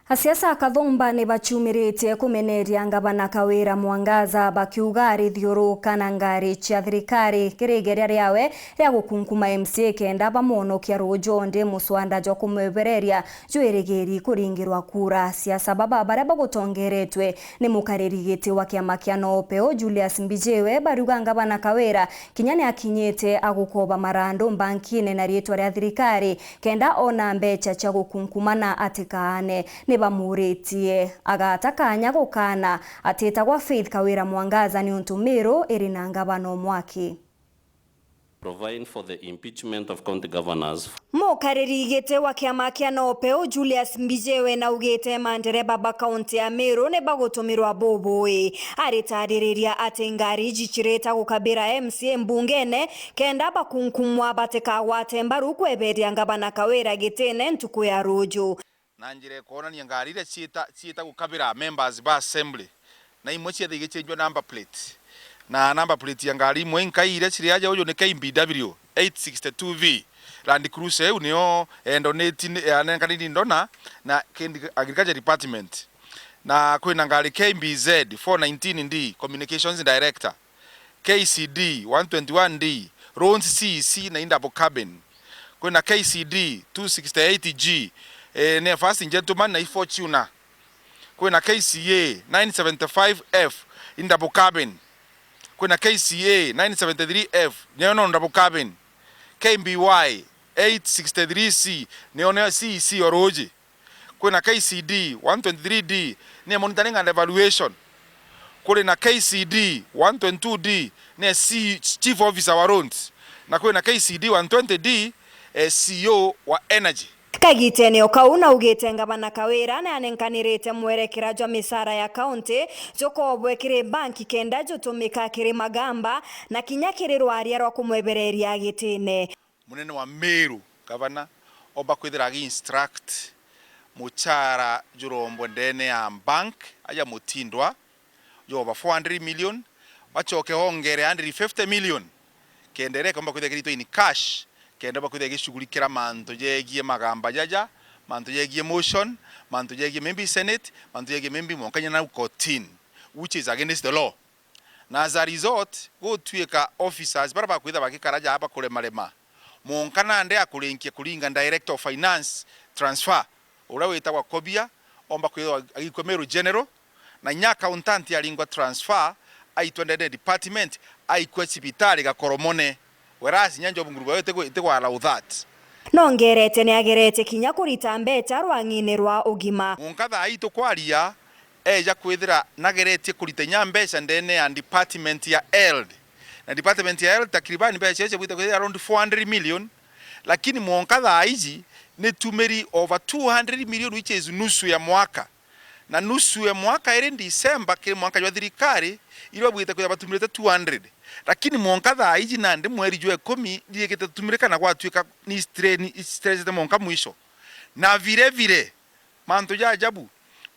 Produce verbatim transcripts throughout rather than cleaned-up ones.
Asiasa a Kathumba ni bachumiritie kumeneria ngavana Kawira Mwangaza, bakiuga arithiuruka na ngari cia thirikari kiri igeria riawe ria gukunkuma M C A kenda bamwonokia ruuju, ndi muswanda jwa kumwebereria jwirigiri kuringirwa kura. Asiasa baba baria bagutongeretwe ni mukariri giti wa kiama kia Nopeu Julius Mbijiwe bariuga ngavana Kawira kinya ni akinyite agukoba marandu mbankine na riitwa ria thirikari, kenda ona mbecha cia gukunkumana atikaane. Ni bamuritie agata kanya gukana atitagwa Faith Kawira Mwangaza niuntu Meru iri na ngavana umwe aki. Provide for the impeachment of county governors. Mukariri giti wa kiama kia Nopeu Julius Mbijiwe naugite mandereba ba kaunti ya Meru ni bagutumirwa bubui. Aritaririria ati ngari iji cirita gukabira M C A mbungene kenda bakunkumwa batikagwate mbaru kweberia ngavana Kawira gitine ntuku ya ruuju. Na njira ikwonania ngari iria ciita, ciita gukabira members ba assembly, na imwe cietha igichenjwa number plate. Na number plate ya ngari imwe inkai iria ciri aja uju ni K B W eight sixty two V. Land Cruiser iu nio endoneti ni, anenkaniri ndona na Kend-, Agriculture Department. Na kwina ngari K B Z four nineteen D, Communications Director. K C D one twenty-one D, Roads C C na i double cabin. Kwina K C D two sixty-eight G, eh, ni first gentleman na i Fortuner. Kwina K C A nine seventy-five F in double cabin. Kwina K C A nine seventy-three F, niyo no double cabin. K B Y eight sixty-three C, niyo niyo C C o ruuji. Kwina K C D one twenty-three D, ni monitoring and evaluation. Kuri na K C D one twenty-two D, ni C-, chief officer wa roads. Na kwina K C D one twenty D, eh, C E O wa energy. Kagitene o kau naugite ngavana Kawira ni anenkanirite mwerekera jwa misara ya kaunti jukobwe kiri banki kenda jutumika kiri magamba na kinya kiri rwaria rwa kumwebereria gitine. Munene wa Meru, gavana, omba kwithira agi instruct muchara jurombwe ndene ya bank aja mutindwa, joba four hundred million, bachoke ongere hundred fifty million, kenda iria ikomba kwithira ikiritwe in cash, kenda omba kwithira igishughulikira mantu jegie magamba jaja, mantu jegie motion, mantu jegie maybe senate, mantu jegie maybe mwanka kinya nau kotini, which is against the law. Na as a result, gutuika officers baria bakwitha bagikara ja bakuremarema, mwanka nandi akurinkia kuringa director of finance transfer, uria witagwa Kobia, omba kwithwa agikua Meru General, na inya accountant aringwa transfer, aitwa ndene department, aikua cibitari Gakoromone. Whereas inya Job Nguruba itigu-, itigwa allow that. Nongerete ni agerete kinya kurita mbecha rwang'ine rwa ugima. Mwanka thaa ii tukwaria, eja kwithira nageretie kurita inya mbeca ndene ya department ya health. Na department ya health takriban mbeca icio bwite kwithira around four hundred million, lakini mwanka thaa iji nitumiri over two hundred million, which is nusu ya mwaka. Na nusu ya mwaka iri December kiri mwanka jwa thirikari, iria bwite kwithira batumirite two hundred. Lakini mwanka thaa iji nandi mweri jwa ikumi ririkite tutumire kana gwatuika ni stre-, ni stressite mwanka mwisho. Na vile vile, mantu ja ajabu,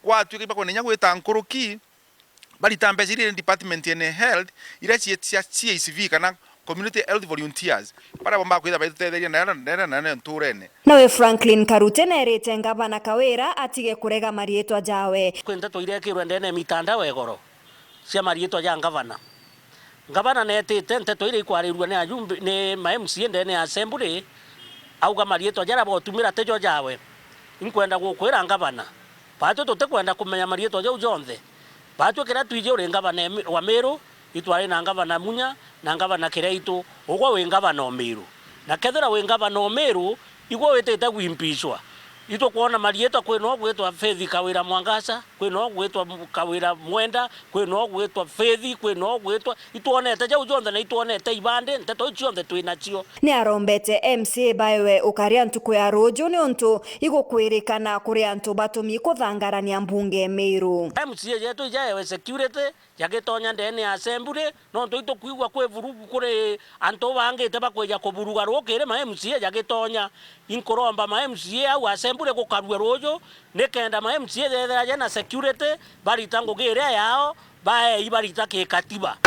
gwatuika ibakwenda inya gwita nkuruki, barita mbeca iria iri department ene health, iria cie-, cia C H V kana community health volunteers, baria bomba kwitha baitutetheria ndene, ndene, ndene nturene. Nawe Franklin Karute nerite ngavana Kawira atige kurega mariitwa jawe. Kwi nteto irekirwe ndene ya mitandao igoro cia mariitwa ja ngavana. Ngavana netite nteto iria ikwarirua ni ajumbe, ni ma M C A ndene ya assembly, auga mariitwa jaria botumira tijo jawe. Inkwenda gukwira ngavana, batwi tutikwenda kumenya mariitwa jau jonthe. Batwi kiria twiji uri ngavana emi-, wa Miru, itwari na ngavana Munya na ngavana Kiraitu, ugwe wi ngavana o Miru. Na kethira wi ngavana o Miru, igwe witite gwimpishwa. Itukwona mariitwa, kwi no gwitwa Faith Kawira Mwangacha, kwi no gwitwa M-, Kawira Mwenda, kwi no gwitwa Faith, kwi no gwitwa, itwonete jau jonthe na itwonete ibandi, nteto iu cionthe twi nacio. Ni arombete M C A baewe ukaria ntuku ya ruuju niuntu igukwirikana kuri antu batumi kuthangarania mbunge Miru. M C A jetu ijaewe security, jagitonya ndene ya assembly, nontu itukwigua kwi vurugu kuri antu bangite bakwija kuburuga ruukiri ma M C A jagitonya. Inkuromba ma M C A au assembly gukarua ruuju, nikenda ma M C A jethira jena security, barita ngugi iria yao, baei barita kikatiba.